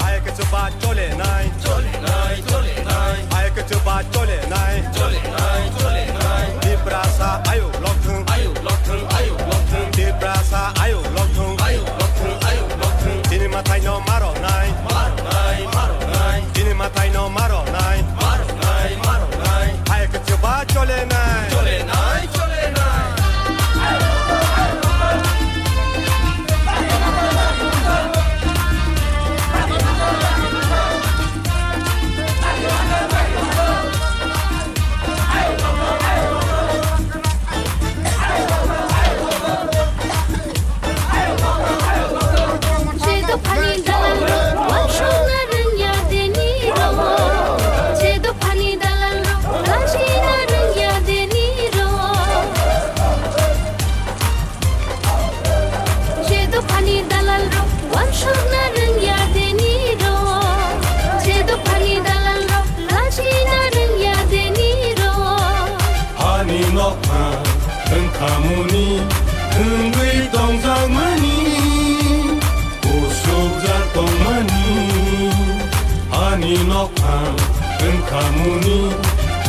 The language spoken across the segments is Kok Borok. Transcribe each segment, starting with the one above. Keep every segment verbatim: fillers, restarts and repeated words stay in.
Ayakhe chuba chole nai. Chole nai, chole nai. Ayakhe chuba chole nai. Chole nai, chole nai. Tiprasa ayuk lokthung. Ayuk lokthung, ayuk lokthung. Tiprasa ayuk lokthung. Ayuk lokthung, ayuk lokthung. Chini mathai no maro nai. Maro nai, maro nai. Chini mathai no maro nai. Maro nai, maro nai. Ayakhe chuba chole nai. Chole nai, chole nai. Je dophani dalalrok uansukna rwngya deni rok. Je dophani dalalrok lachina rwngya deni rok. Je dophani dalalrok uansukna rwngya deni rok. Je dophani dalalrok lachina rwngya deni rok. Ani nokha wngkhamuni wngwi tongjakmani, usukjak tongmani. Ani nokha wngkhamuni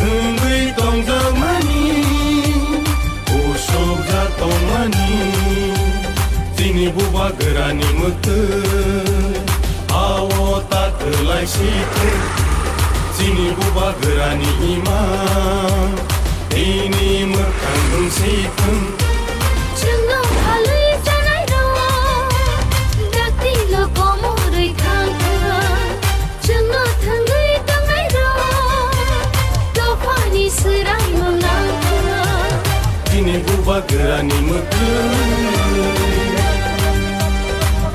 wngwi tongjakmani, usukjak tongmani. Chini bubagrani mwktwi ao ta kwlai si thung. Chini bubagrani ima bini mwkhang wng si thung. Chwngno phalwi chanai rok, dakti no komorwi thang thung. Chwngno thangwi tongnai rok, dophani swrai mwnang thung. Chini bubagrani mwktwi.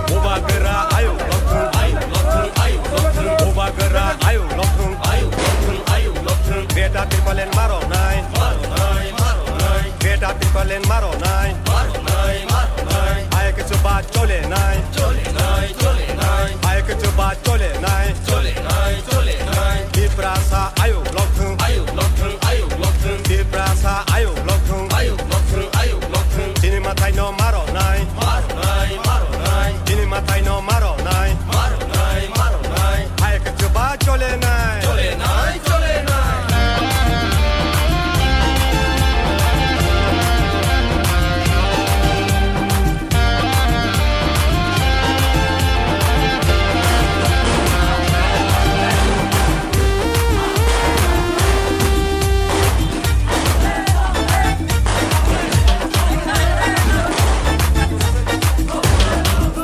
Bubagra ayuk lokthung, ayuk lokthung, ayuk lokthung. Bubagra ayuk lokthung, ayuk lokthung, ayuk lokthung. Beta tripalen maro nai, maro nai, maro nai. Beta tripalen maro nai, maro nai, maro nai. Ayakhe chuba chole nai, chole nai, chole nai. Ayakhe chuba chole nai, chole nai, chole nai. Tiprasa ayuk lokthung, ayuk lokthung, ayuk lokthung. Tiprasa ayuk lokthung, ayuk lokthung, ayuk lokthung. Chini mathai no maro nai, maro nai, maro nai. Chini mathai no maro nai, maro nai, maro nai. Ayakhe chuba chole nai, chole nai, chole nai.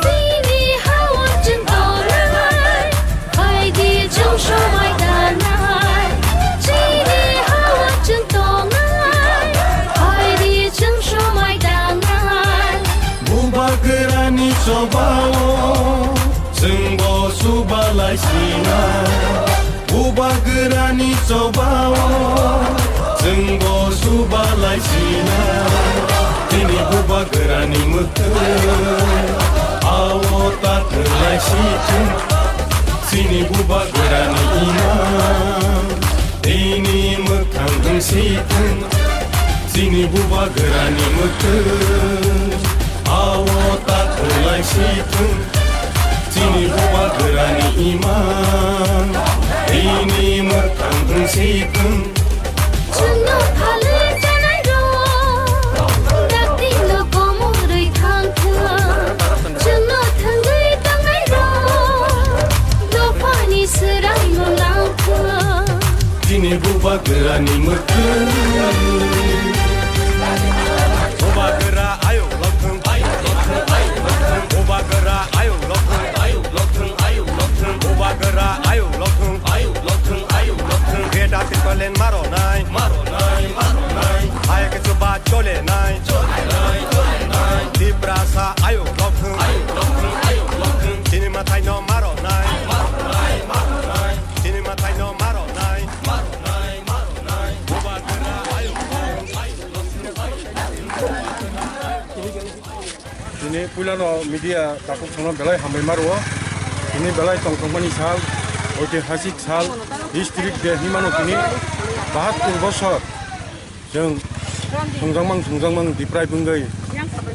Chini ha-o chwng tongnai, phaidi chwng somai danai. Chini ha-o chwng tongnai, phaidi chwng somai danai. Bubagrani chobao chwngbo subalai sinai. Bubagrani chobao chwngbo subalai sinai. Chini bubagrani mwktwi ao ta kwlai si thung. Chini bubagrani ima bini mwkhang wng si thung. Chini bubagrani mwktwi ao ta kwlai si thung. Chini bubagrani ima bini mwkhang wng si thung. Chwngno phalwi chanai rok, dakti no komorwi thang thung. Chwngno thangwi tongnai rok, dophani swrai mwnang thung. Chini bubagrani mwktwi. Bubagra ayuk lokthung, ayuk lokthung, ayuk lokthung. Bubagra ayuk lokthung, ayuk lokthung, ayuk lokthung. Bubagra ayuk lokthung, ayuk lokthung, ayuk lokthung. Beta tripalen maro nai, maro nai. Brasa ayuk rok thung. Tini mathai no maro nai. Tini mathai no maro nai. Bubagra ayuk. Tini puilano media takhuk songno belai hambai maro. Tini belai tongthokmani sal, oitihasik sal, history day hinmano tini bahattur bosor. Chwng thwngjakmang thwngjakmang Tiprai bwngwi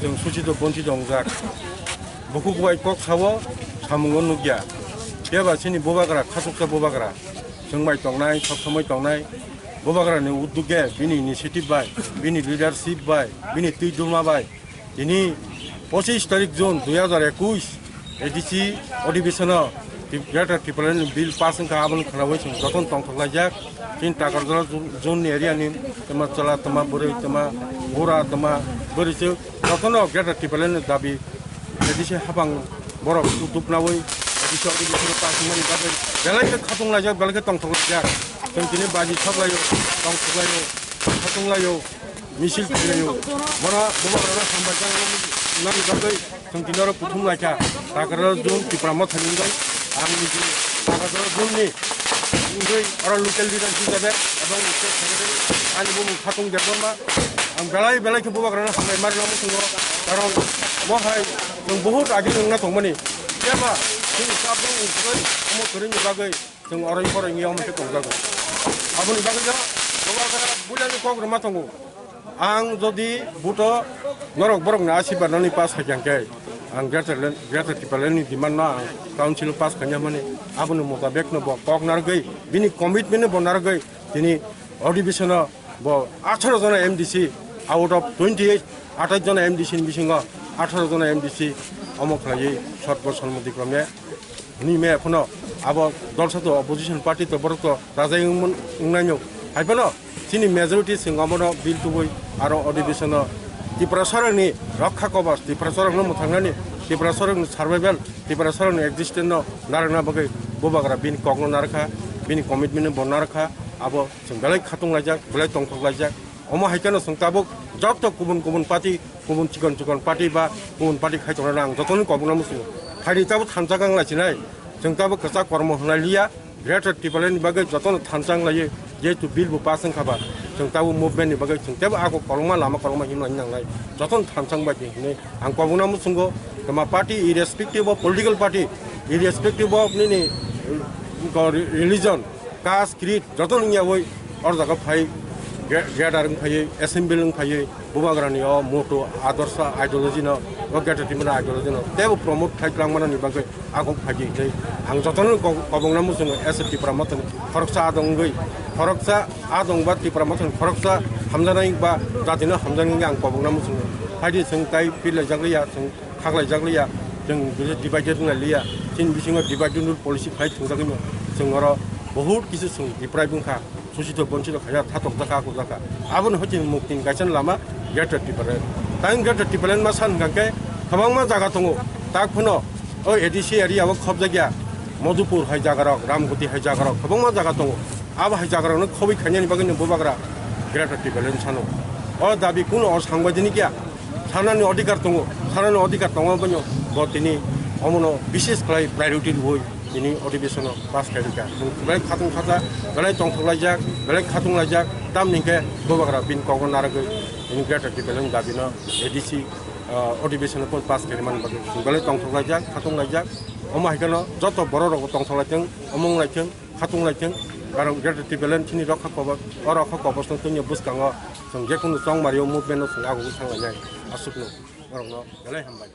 chwng suchito bonchito wngjak. Bukhuk bai kok sao, samungo nukya. Phiya ba chini bubagra, khachuksa bubagra. Chwng bai tongnai, sob somoi tongnai. Bubagrani uddog ge, bini initiative bai, bini leadership bai, bini twi duma bai. Tini pochish tarik June dui hajar ekush A D C odhibeshono Greater Tipraland ni bill pass wngkha, aboni khwnawi chwng jotono tongthok laijak. Chini Takarjala zone ni area ni tama chwla, tama bwrwi, tama bura, tama bwrwi se jotono Greater Tipraland ni dabi A D C hapang borok tubnawi A D C odhibeshono pass wngmani bagwi belai khe khatung laijak, belai khe tongthok laijak. Chwng tini baji sok laio, tongthok laio, khatung laio. Misil khlaio. Bono bubagrano hambai nani bagwi chwng tini oro kuthum laikha. Takarjala zone Tipra Mothani wngwi ang niji Takarjala zone ni wngwi oro local leader hisabe ebong state secretary ani bumung Khatung Debbarma. Ang belai belai khe bubagrano hambai mari namo tongo. Karon bo hai chwng bohut age wngna tongmani. Phiya ba chini tabuk wngwi omo kwrwini bagwi Chwng oroi poroi wngya omo khe tongjago. Aboni bagwi no bubagra builani kok rwma tongo. Ang jodi buto norok borokni asirbat nani pass khaikha khe, ang Greater Land, Greater Tipraland ni demand no ang council o pass khaina mani, aboni motabek no bo kok narwgwi, bini commitment no bo narwgwi tini odhibeshono bo atharo jona M D C out of twenty eight, athais jona M D C ni bisingo atharo jona M D C omo khlaiwi sotbo sonmoti krome. Hwnwi me phano abo dol sa to opposition party to borok to rajai wng-, wngnaino. Hai phano chini majority chwng omono bill tubui aro odhibeshono Tiprasarokni rokha kobos, Tiprasarokno mwthangnani, Tiprasarokni survival, Tiprasarokni existence no narwkna bagwi bubagra bini kokno narwkha, bini commitment no bo narwkha. Abo chwng belai khatung laijak, belai tongthok laijak. Omo hai kheno chwng tabuk joto kubun kubun party, kubun chikon chikon party ba kubun party khai tongnai ang jotoni kobokno muchungo. Phaidi tabuk thansa kang lai chinai, chwng tabuk kwchak kormo hwnai liya, Greater Tipraland ni bagwi jotono thansa wng laiwi, jehetu bill bo pass wngkha ba, chwng tabuk movement ni bagwi chwng tebo ako kolokma lama kolokma himlai nangnai, jotono thansa wng bai di hinwi ang kobokno muchungo. Tama party irrespective of political party, irrespective of nini, uh, religion, caste, creed, joto nungya oi or jaga phai ge-, gather wng phaiwi, assembly wng phaiwi, bubagrani o motto, adorsha, ideology no, o Greater Tipraland ideology no tebo promote khai twlang manani bagwi agok phaiwi hinwi ang jotono ko-, kobokna muchungo S T Tipra Mothani khoroksa adong wngwi, khoroksa adong ba Tipra Mothani khoroksa hamjaknai ba jatino hamjaknai wngwi ang kobokna muchungo. Phaidi chwng tai pirlaijak liya, chwng khaklaijak liya, chwng divided wng liya, chini bisingo divide and rule policy phai thwngjagwi no, chwng oro bohut kisu chwng deprive wngkha, suchito bonchito khaina thatok jakha, ako jakha. Aboni hoite mukti ni kaisa lama Greater Tipraland. Tang Greater Tipraland ma san hwnkha khe kwbangma jaga tongo, tak phano o A D C area o khobjakya, Madhupur hai jaga rok, Ramgoti hai jaga rok kwbangma jaga tongo. Abo hai jaga rokno khobwi khainani bagwi no bubagra Greater Tipraland sano. O dabi kuno o sangbaidini kya? Sanani odhikar tongo, sanani odhikar tongo, bono bo tini omono bishes khlai priority rwui tini odhibeshono pass khai rwkha. Belai khatung khacha, belai tongthok laijak, belai khatung laijak, tamni hwnkhe bubagra bini kokno narwgwi tini Greater Tipraland dabino A D C, ah, odhibeshono pass khai rwmani bagwi belai tongthok laijak, khatung laijak. Omo hai kheno joto borok rok tongthok laithwng, omong laithwng. Khatung lai thung, karon Greater Tipraland chini rokha kobor, o rokha kobor chwng tongya bwskango chwng jekunu chongmari o movement no chwng agugwi thanglainai aswkno borokno belai hambai.